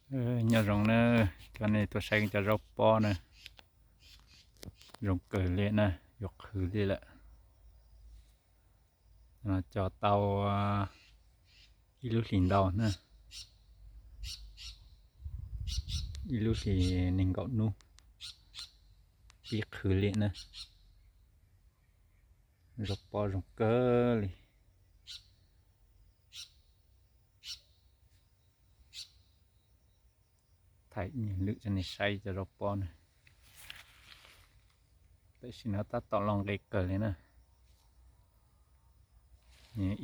Nyob zoo na, coj nej tuaj saib cov zaub pob na, zoo kawg li na, yuav qhwv li lawm. Cog tau ib lub hlis ntau na, ib lub hlis nees nkaum hnub, pib qhwv li na. Zaub pob zoo kawg li. Thaij ib nyuag lwm rau nej saib cov zaub pob na. Tam sim no tab tom los nqe kawg li na.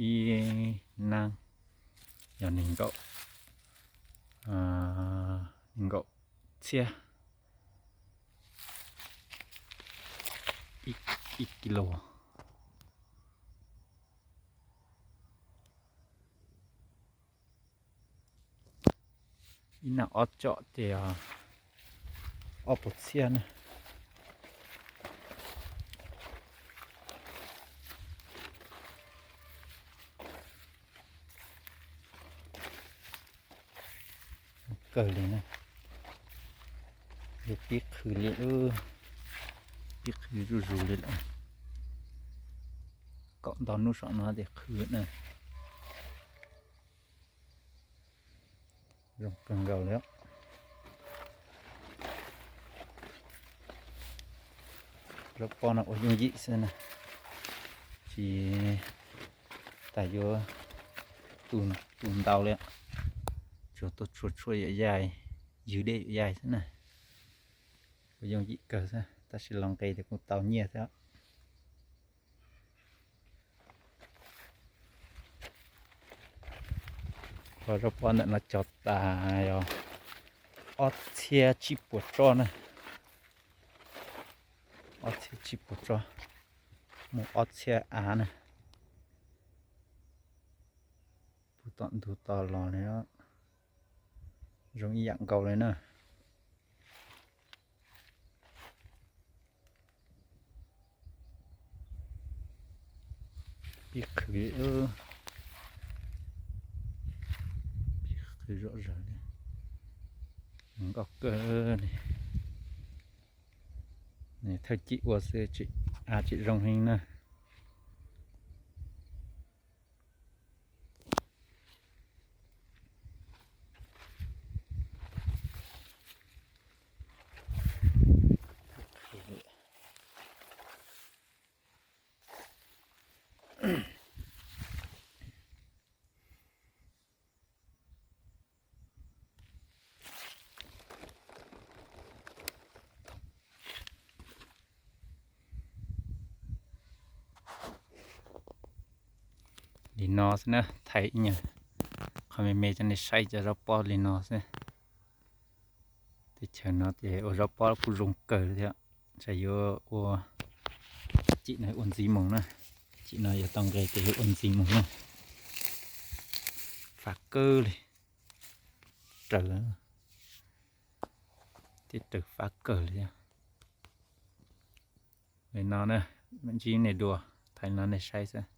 Ib nab yog nees nkaum, nees nkaum txhiab, ib kis lus. Ib nab ob tsom ces ob puas txhiab na. Kawg li na, yuav pib qhwv li, pib qhwv zuj zus li lawm. Kaum ntau hnub saum no ces qhwv na. Zoo kawg nkaus li. Zaub pob no ua yooj yim xwb na, tsis tas yuav tu ntau li, tsuas tuaj tshuaj tshuaj yuam yaig, ywg dej yuam yaig xwb na. Ua yooj yim kawg xwb, tab sis los nqe ces kuj tau nyiaj thiab. Cov zaub pob ntawm no cog tas yog ob txhiab tsib puas tsob na, ob txhiab tsib puas tsob, muaj ob txhiab av na. Puag tom ntug to los li, zoo ib yam nkaus li na. Pib qhwv, pib qhwv zom zaws li, zoo nkauj kawg li. Thawj cim ua xwb, av tsis zoo heev na. Li no xwb na, thaij ib nyuag qhov me me rau nej saib cov zaub pob li no xwb. Teb chaws no ces ua zaub pob kuj zoo kawg thiab, tsam yuav ua, cim no ua ntxiv mus na, cim no yuav tau nqe ces yuav ua ntxiv mus na. Fab kawg li, raws, thiab raws fab kawg li thiab. Li no na, mam ntsib nej dua, thaij no nej saib xwb.